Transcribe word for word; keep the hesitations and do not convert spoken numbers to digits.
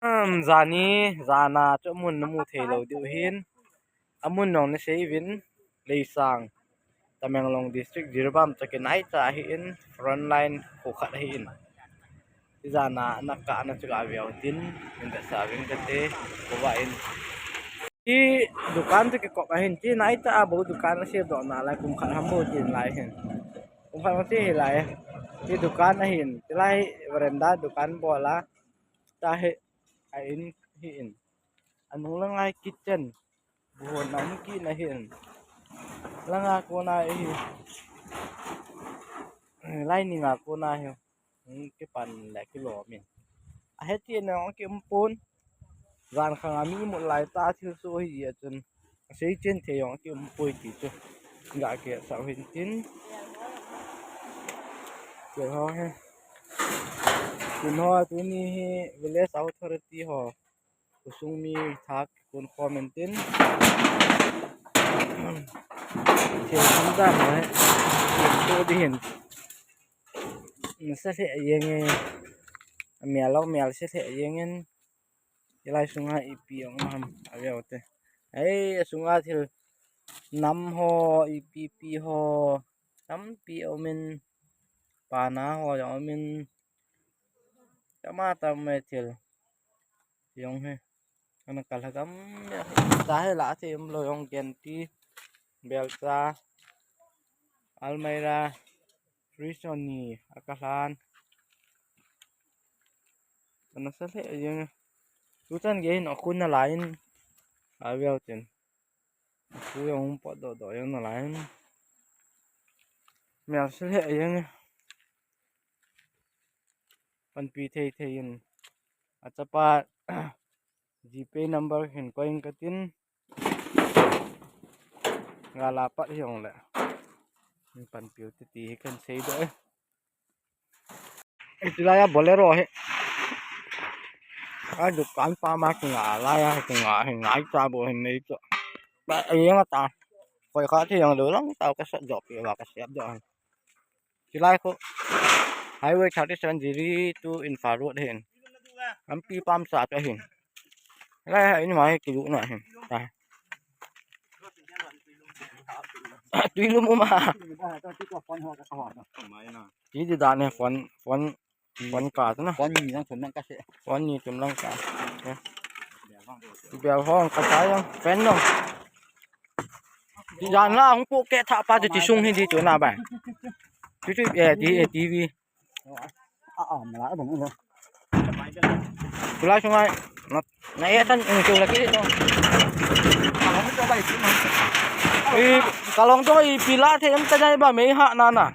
Hmm, jani, jana chu mun namu thei lou diu hin. Amun nong nasei uvin, Leisang, Tamenglong District, Jiribam, Chakinai cha ahin, frontline khu khat ahin. Jana nakah na chu ka veu tin, min da sa ving ka te, ko va in. Ti dukan chu kikop ahin, ti nai cha a bo dukan a se do na lai kum khat ham bo tin lai hin. Kum khat ma ti hi lai. Ti dukan ahin, ti lai veranda dukan bola. Ta hi a in hi in. Anung langa hi kitchen. Buhon na um kit na hi in. Langa kona hi. Lai ni nga kona hi. Hmm, kipan le kilom in. Ahe ti na ong ki um pon. Jan khang a mi mu lai ta thil so hi a chun. Sei chen thei jong kium poi ti chu. Ga ke sa hin tin. Ke ho he. Tin ho tuni hi Village Authority ho khosung mi thak kon comment in. Thil tham dan ho he. To di hin. Nasa se yeng e. Mial lo mial se se yeng in. Hilai sunga ipi ong ham aveu te. Hei, asunga thil nam ho, ipi pi ho, tampi umin, pana ho jong umin, tama tam me thil jong he. Ana kal ha gam ya. Ta he la the um lo jong genti, belcha, almirah, fridge ni, akalan. Ana sa le jeng. Tuchan gei in akhun na lai in. Aveu tin. Khu jong um pot doh doh jong na lai in. Mial sa le jeng. Panpi thei thei in. Achapa GPay number hin koi in katin. Gala pat hi jong le. Panpi u te ti hi kan sei doh e. Iti lai a Bolero hi. A dukan pa ma kinga lai a kinga hi ngai cha bo hin nei chu. Ba yeng ata. Koi kha thi jong lo lang ta ka sat jo pi ba ka siap jo. Iti lai khu Highway thirty seven Jiri to Imphal Road hin. Lampi pam sa ta hin. Lai ha in ma hi kilu na hin. Ta. Tui lum um a. Ti di dan he phone, phone, phone ka tu na. Phone ni lang thum lang ka se. Phone ni thum lang ka. Bel hong ka sai jong. Pen jong. Ti dan la hung pu ke tha pa ti sung hi di tu na ba. Tu tu eh di eh TV. A, a, mala bang lo. Tulai sungai. Na, na ya tan ung tu lagi tu. Kalong tu bai tu. I, kalong tu ipi la the em ta jai ba mei ha na na.